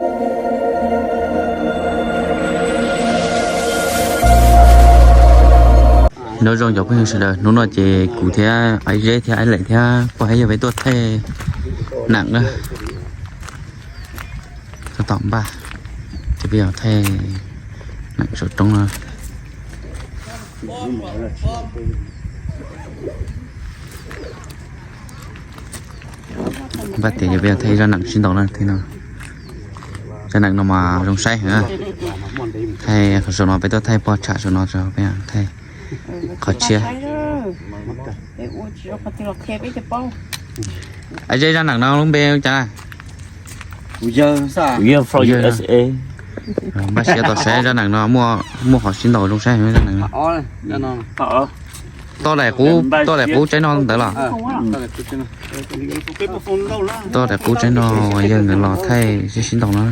Nyob zoo cov phooj ywg sawv daws, hnub no ces kuv thiab Aib Zeb thiab Aib Lem thiab pog Haib Yawg peb tuaj thaij nam na. Tab tom npaj, ces peb yog thaij nam saum roob no. Npaj tias yog peb yog thaij zaj nam sib ntaus na, thaij no. Zaj nam no mas zoo saib heev. Thaij qhov saum no, peb tuaj thaij pog tsham saum no tso, peb thaij qhov tshiab. Aib Zeb, zaj nam no lub npe ua cas? Npaj siab tau saib zaj nam no, muaj qhov sib ntaus zoo saib heev zaj nam no. Toj daim qub, toj daim qub tsaib no ntawd los? Toj daim qub tsaib no uas yawg nkawd los thaij sib sib ntaus no.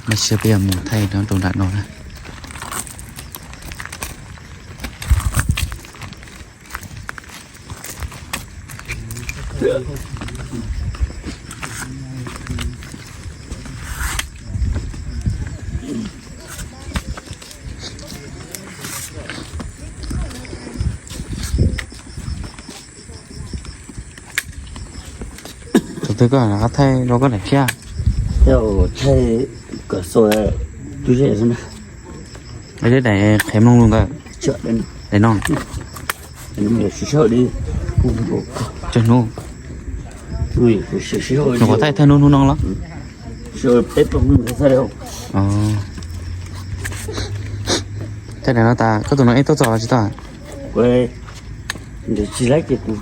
Npaj siab peb yuav mus thaij rau nram no na. Tus twg koj thaij rau koj daim thiab? Thaij kom xaus tus zeb xwb na. Daim qhev mloog lus ntawd. Daim no. Tsawg hnub? Nws qhuav thaij thaij hnub hnub no los? Thaij daim no tas koj tus no ib tuaj txog los tsis tau? Tsis laib ces kuv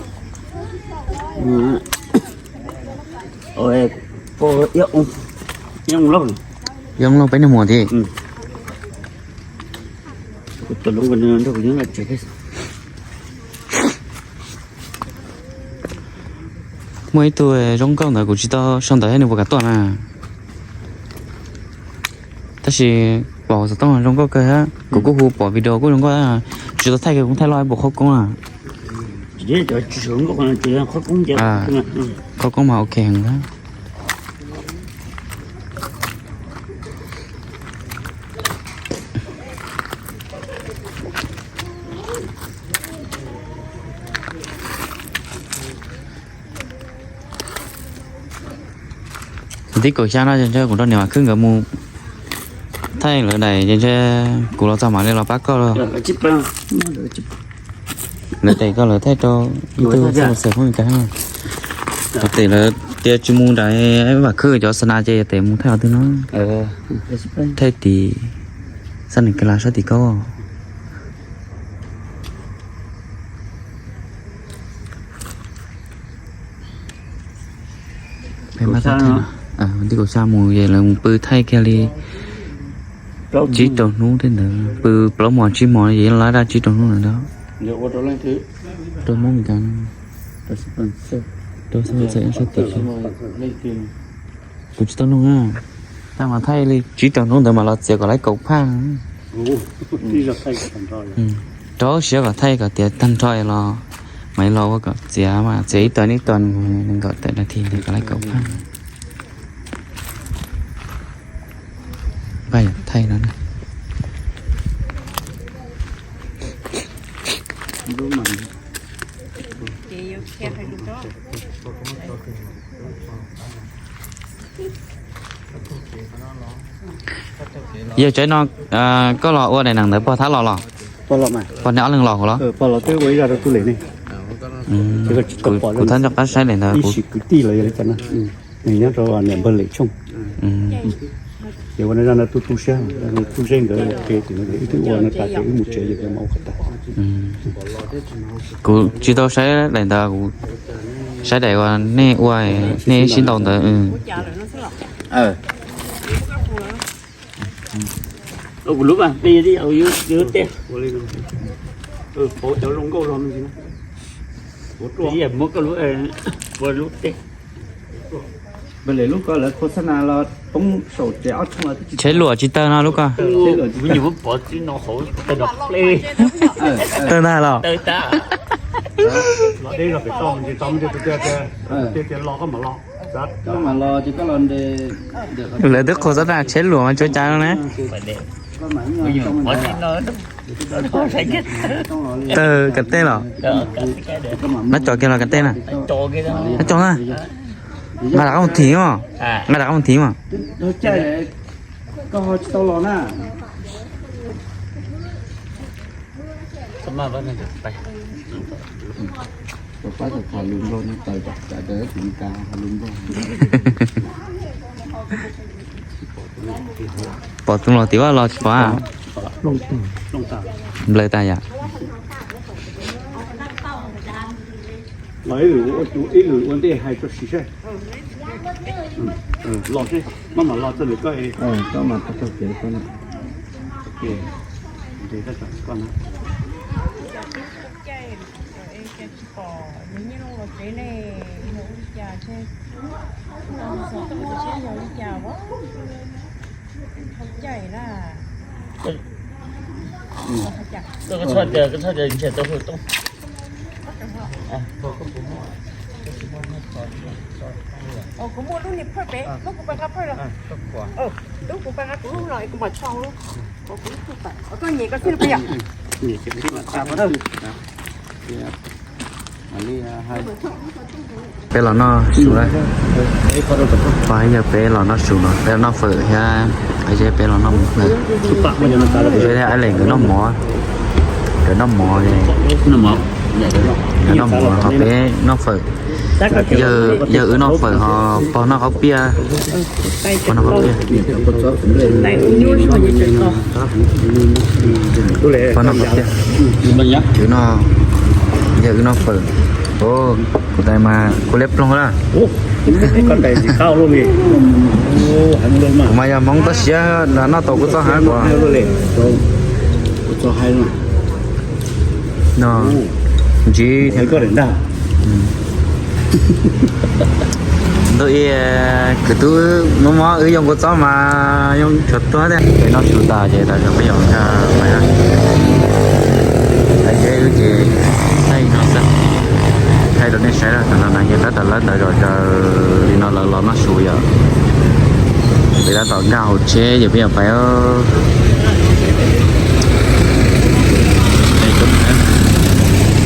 ib ob lub peb nug muag thiab. Muaj ib tug zoo nkauj ntawd kuv tsis tau sau ntawv thiab nws puas kam tuaj na. Tab sis pom xov tooj zoo nkauj kawg thiab, kuv kuj hu pom video kuj zoo nkauj, tsis tau thaij kiag kuv thaij loj ib puas qhob koob na. Qhob koob mas ok heev thiab. Tib kaum xya no ces ntshe kuv nrog niam Vam Khwb nkawd mus thaij lawv daim ces ntshe kuv los txog mam li los pab koj los. Lawv tes koj lawv thaij rau ib tug txoj xwm phooj ywg cas. Lawv tes lawv tias tsis mus nram Vam Khwb cov xa nas ces tes mus thaij qhov twg no. Thaij tim xab nis ka las sab tim koj. Peb npaj tau thaij no, tib kaum xya mus es lawv mus pw thaij kiag li tsib rau hnub thiab ntawd, pw plaub hmos tsib hmos es lab daj tsib rau hnub ntawd. Rau Hmoob Mes Kas, rau Xab Maiv Txawm sab tim. Kuv tsis tau nug na, tab mas thaij li tsib rau hnub ntawd mas los txiav kom laib kaum phaj. Rau siab kom thaij kom tiav tag nrho los mam li los ua kom txiav mas txiav ib tag ib tag nees nkaum tawm nas this ntawd kom laib kaum phaj. Npaj yog thaij no na. Yog tsaib no koj los ua daim neeg ntawd pog thab los los? Pog neb ob leeg los los? Kuv thab nco qab saib daim ntawd. Nws nyob rau niam npawg Lem Tshooj. Ces ua no zaj no tu tu siab, tu zej nkawd ua ke, ib tug ua no tas ces wb mus tsev ces nkawd mam ua qhov tas. Kuv tsis tau saib daim ntawd, kuv saib daim uas nej ua, nej sib ntaus ntawd. Ua lub ko lawv khos xab nas los poob saum tsev ob txheej los twb tsis tsheb luam tsis tawg no lub ko. Tawg ntag los. Koj mam los ces koj los nte. Lawv twb khos xab nas tsheb luam mas tsuav cas no ne. Tawg kas tej los. Nab cov kiag los kas tej na. Nab cov na. Nqa rov qab mus thim os. Nqa rov qab mus thim os. Pom tus los tim vaj los tsis pom. Nplawg tas yom. Los ib lwm ua ntej hais tso siv seb. Los seb, maj mam los txog lwm koj. Kuv muaj lub niag phawj pem, lub kuv pab nqa phawj los. Lub kuv pab nqa kuv lub los kuv mam tso lub. Koj nyem koj xwb peb yom. Peb los noj su lawm. Pog yawg peb los noj su no, peb los noj fawm thiab, peb los noj fawm. Peb thiab Ab Lees nkawd noj mov, nkawd noj mov, nkawd noj mov ho peb noj fawm. Yawg wb noj fawm ho pog noj qaub piaj. Pog noj qaub piaj. Pog noj qaub piaj. Wb noj, yawg wb noj fawm. Kuv tais mas kuv liab ploog na. Kuv mas yog Hmoob toj siab noj tau kuv txoj haib kuv. No, ntsib ntuj ib kwv tub, muaj mob wb yoo nkauj txob mas yoo tshuav tuag tiag. Peb noj su tas ces tas zog peb yuav nkag pais na. Thaij wb ces thaij no xwb, thaij rau nej saib na. Tam no na yog tab tom lawv ntawd zom zaws li no lawv los noj su yom. Peb tab tom nkag hauv tsheb ces peb yuav pais.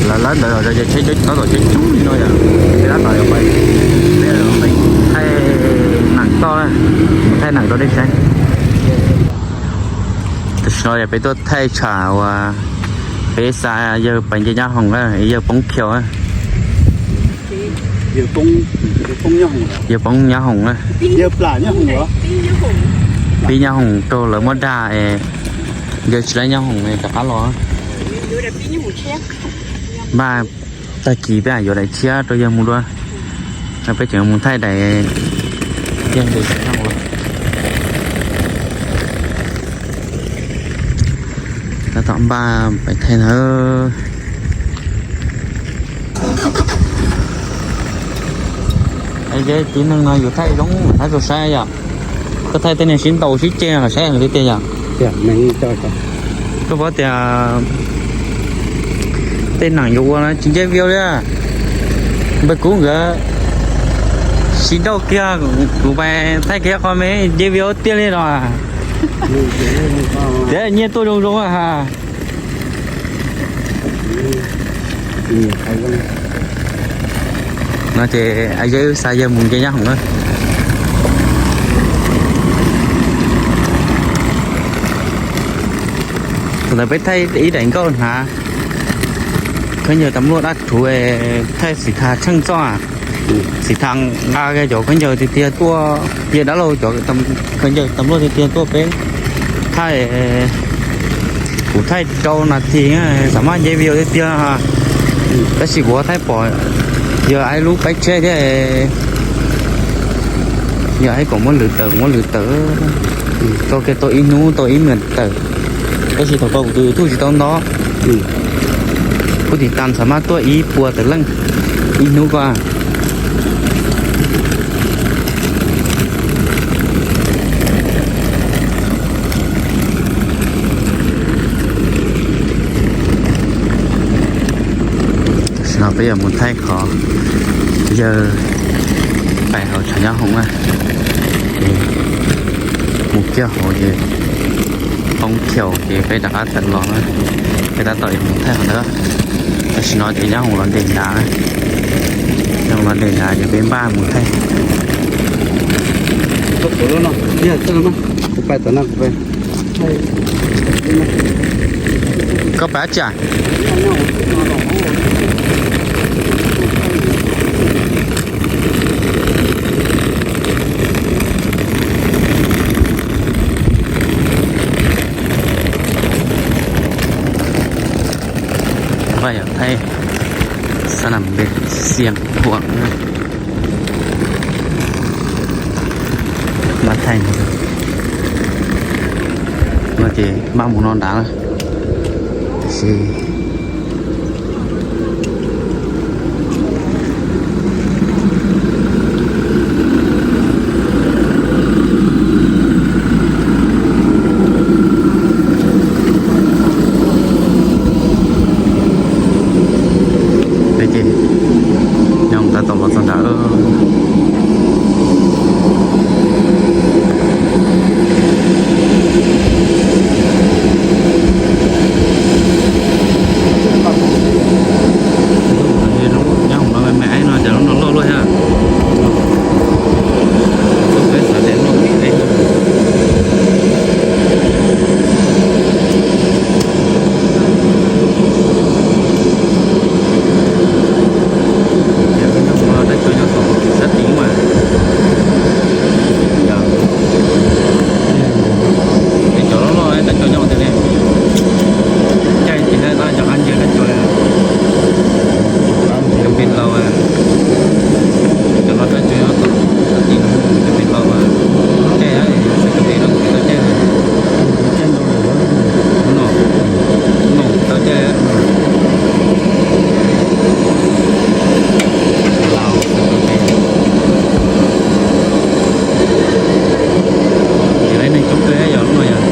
Lawv lawv ntawd zom zaws ces tsheb tab tom coob coob li no yom. Peb tab tom yuav pais, peb yuav pais thaij nam toj, thaij nam rau nej saib. Tam sim no yog peb tuaj thaij tsham uas peb xa yawg pais nce nyab hoom, yawg poob khiaus, yawg poob nyab hoom, pib nyab hoom rau lawv muab dag es yawg tsis laib nyab hoom rov qab los. Npaj tag kis peb yuav daim tshiab rau yawg mus dua, peb tseem mus thaij daim, yawg ntes. Tab tom npaj pais thaij na. Ces tib neeg no yus thaij zoo thaij rau saib yom. Koj thaij tej neeg sib ntaus sib ceg los saib tiag tiag yom. Koj paub tias tej nam yuav ua tsis nce view li. Npawg Kub nkawd sib nrauj kiag, kuv pais thaij kiag qhov me nce view tiag li no. Tias nyiaj tuaj zoo zoo ha. No ces yawg wb xa yawg mus nce nyab hoom na. Thaum ntawd peb thaij ib daim nkauj hnav khaub ncaws tas luaj dab rhuv, thaij xim tha tsheej txoj, xim tha nqa cov khaub ncaws tiag tiag tuaj, yawg dab laug cov khaub ncaws tas luaj tiag tiag tuaj peb thaij. Kuv thaij rau nas this xam maj nce view tiag tiag, tab sis kuv thaij pom yog ib lub peb tsheb thiab, yog ib kom muab lwv tawm muab lwv tawm, tau kiag tau ib hnub tau ib million tawm, tab sis thaum tau kuv tus YouTube tsis tau nto, kuv tiv tas xam maj tuaj ib puas tawm leej. Ib hnub ko. Tam sim no peb yuav mus thaij qhov yawg pais hauv tshav nyob hoom na, ces mus kiag hauv ces poob kiag ces peb rov qab tawm los na. Peb tab tom yuav mus thaij qhov ntawd. Tam sim no ces nyob hoom los nres nrav, nyob hoom los nres nrav ces peb npaj mus thaij. Koj pais dab tsi? Vaj yog thaij xab nam npes xiam thuam. Maj thaij no ces maj mus no nrad na. Tiam sis peb ces nyob tab tom los txog nrad. Nyob hoom no me me no cas lub no loj luaj thiab. Peb xav tias loj me me. Ces peb nyob mus no tab co nyob tom sab tid mas. Ces cov loj loj tab co nyob tiag li. Caij ces cov qab ntsia tab co li. Cov pes laus, cov no tab co nyob tom sab tid no, cov pes laus caij, xwb cov pes no kuv tsis tau caij. No, no tau caij. Laus xwb tau caij. Ces lawv neeg coob kawg yog lub no yog.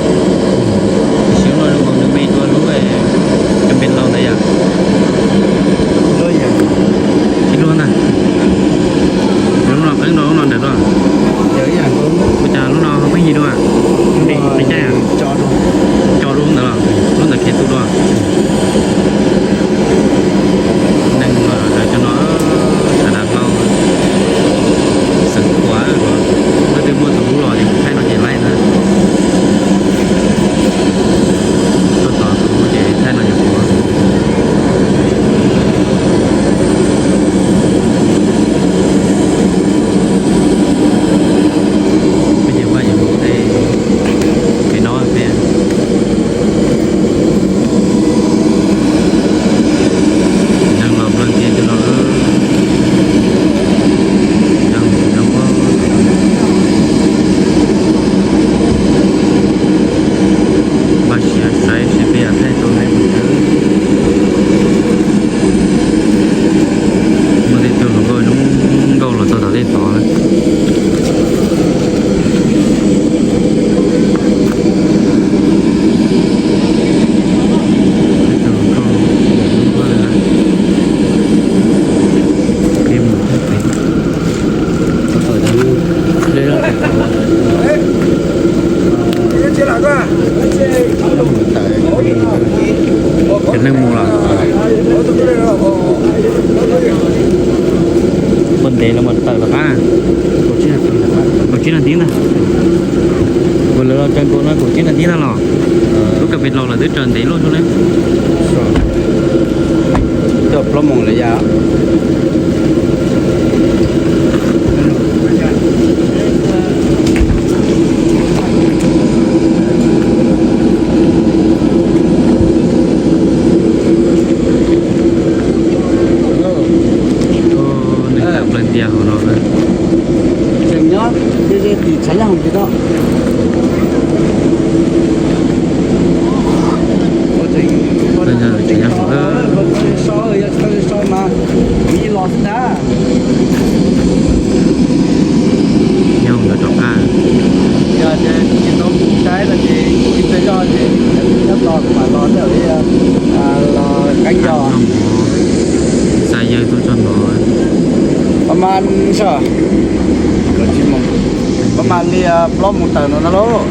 Tiam sis lub no zoo nkaus nws me dua lub cov pes laus ntawd yog. Tsis luag ntag. Lub no qeeb dua lub no nrawm dua. Ua cas lub no pheej yig dua? Pes caij, co dua ntawd los lub ntawd khiav tu dua. Neeg los lawv cov no sawv daws hlau xeem khuav, leej twg muaj tus hlub los ces thaij no ces laij na. Tuaj tos tus hlub ces thaij no ces khuav. Peb ces Vaj yuav mus thaij pem no peb. Neeg los nplog ntiag cov no. Nyob mus nyob pob. Npaj siab saib seb peb yuav thaij tau neb mus twg. Muaj tej tug hluas nkauj zoo nkauj los txog tom tej tod na. Tej tug hluas nkauj zoo nkauj na. Peb mus thaij pem. Cov neeg mus los. Puag ntev los mas tawm tom qab. Kaum tsib nas this ntag. Kuv lawv los raws nkaus no kaum tsib nas this ntag los. Lub kas pes laus lawv twb raws ntev luaj xwb ne. Coj plaub moos lawm yam. Nws tawm plaws ntias hauv no. Tseem nyob ze ze tim tshav nyob hoom tim no. Tshav nyob hoom. Nyob ntawd rov qab. Yog tias tsis tau mus saib no ces ib pliag zoj ces nyob tos kuv mam los tawm los qeeb yos. Xa yawg tuaj txog no. Pab mas, pab mas li plaub moos tawm no no lauj.